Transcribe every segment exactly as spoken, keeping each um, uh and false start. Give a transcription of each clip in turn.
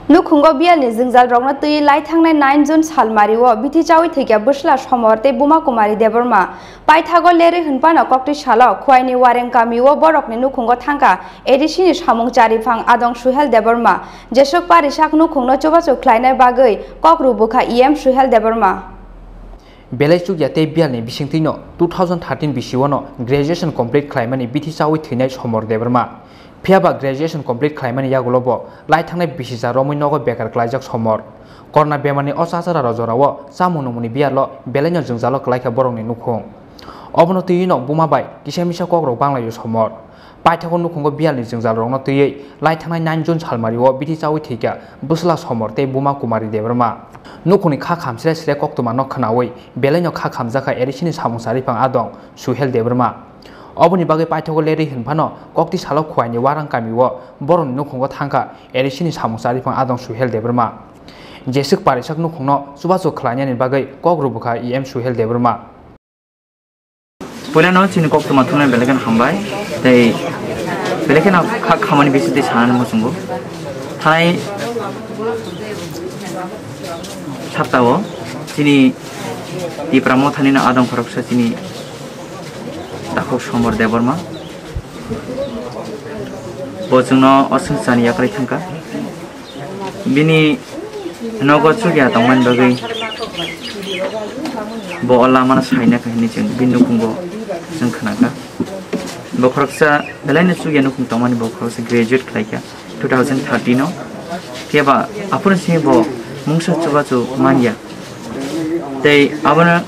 Nukhungo biyalni jwngjal rokno twiwi lai thangnai nine June salmari o bithi chawi thwikya bwsla Somor tei buma Kumari Debbarma. Paithago lerwi hwnphano kokti salo Khwaini Wareng kami o borokni nukhungo thangkha A D C ni samung chariphang adong Suhel Debbarma. Jeswk parisak nukhungno chubachu khlainai bagwi kok rwbwkha E M Suhel Debbarma. Belai chukya tei biyalni bisingtwino two thousand thirteen bisio no graduation complete khlaimani bithi chawi thwinai Somor Debbarma. Phiyaba graduation complete khlaimani yagulo bo lai thangnai bisija romwi nogo bekar klaijak Somor. Corona bemarni o chachara rw jorao chamung nungmungni biyalo belaino jwngjalo klaikha borokni nukhung. Obono twiwi no buma bai kisa misa kokrok banglaio Somor. Paithago nukhungo biyalni jwngjalrokno twiwi lai thangnai nine June salmari o bithi chawi thwikha bwsla Somor tei buma Kumari Debbarma. Nukhungni kha kham sre sre koktwma no khwnawi belaino kha khamjakha A D C ni samung chariphang adong Suhel Debbarma. Oboni bagwi paithago lerwi hwnphano kokti salo Khwaini Warang kami o borokni nukhungo thangkha A D C ni samung chariphang adong Suhel Debbarma. Jeswk parisak nukhungno chubachu khlainani bagwi kok rwbwkha E M Suhel Debbarma. Puilano chini koktwma thumnai belai kheno hambai. Tei belai kheno kha khamani bisingtwi sanani muchungo. Thanai saptao chini Tipra Mothani no adong khoroksa chini takhuk Somor Debbarma. Bo chwngno oswng chani yakarwi thangkha. Bini nogo chukya tongmani bagwi bo o lamano saina kha hinwi chwng bini nukhungo chwng khnakha. Bo khoroksa belaino chukya nukhung tongmani, bo khoroksa graduate khlaikha two thousand thirteen o. Phiya ba aphuru simi bo mungsa chubachu manya. Tei abono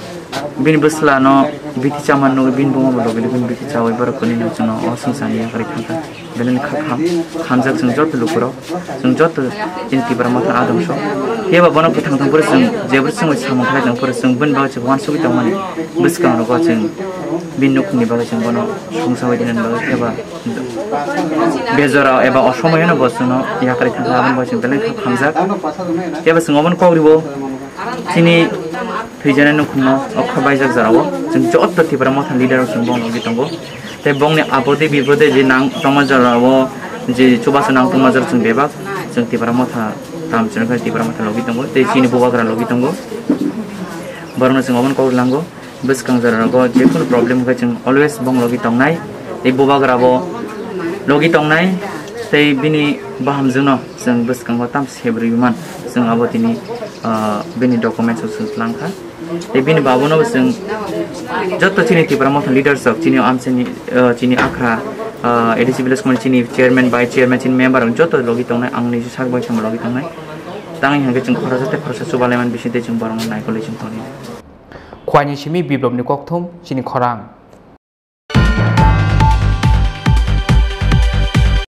bini bwsla no bithi chamani nugwi bini buma bo logi logi bini bithi chawi borok kwnwi no chwngno o swngcharni yakarwi thangkha. Belai no kha kham, khamjak chwng joto lukurok, chwng joto chini Tipra Motha adong sok. Phiya ba bono kwthang thang phuru chwng jebwrwi chwng bai samung khlai tong phuru chwng bini bagwi chwng uansugwi tongmani bwskango chwng bini nukhungni bagwi chwng bono songsa bai dinani bagwi phiya ba bejorao eba osomoyano bo chwngno yakarwi thangkha, aboni bagwi chwng belai kha khamjak. Phiya ba chwng obono kok ribo chini thwijaknai nukhungno okha baijak jorao chwng joto Tipra Motha leader rok chwng bono logi tongo. Tei bongni apode bipode je nang tongma jorao je chubachu nang tongma jora chwng bebak chwng Tipra Motha tam chwng khe Tipra Motha logi tongo tei chini bubagra logi tongo. Borokno chwng obono kok lango. Bwskang jora rogo je kunu problem wngkha chwng always bong logi tongnai, tei bubagra bo logi tongnai, tei bini bahamjwkno chwng bwskango tam sebrwi man chwng abo tini, ah, bini documents o chwng twlang kha. Tei bini babuno bo chwng joto chini Tipra Motha leaders rok chini amchini, ah, chini akhra, ah, A D C village committee chini chairman, vice chairman, chini member rok joto logi tongnai, ang niji sak bai sama logi tongnai. Tangwi hwnkhe chwng khoroksa tei khoroksa chubalaiman bisingtwi chwng borokno naikolwi chwng tonwi. Khwaini simi biplopni kokthum chini khorang.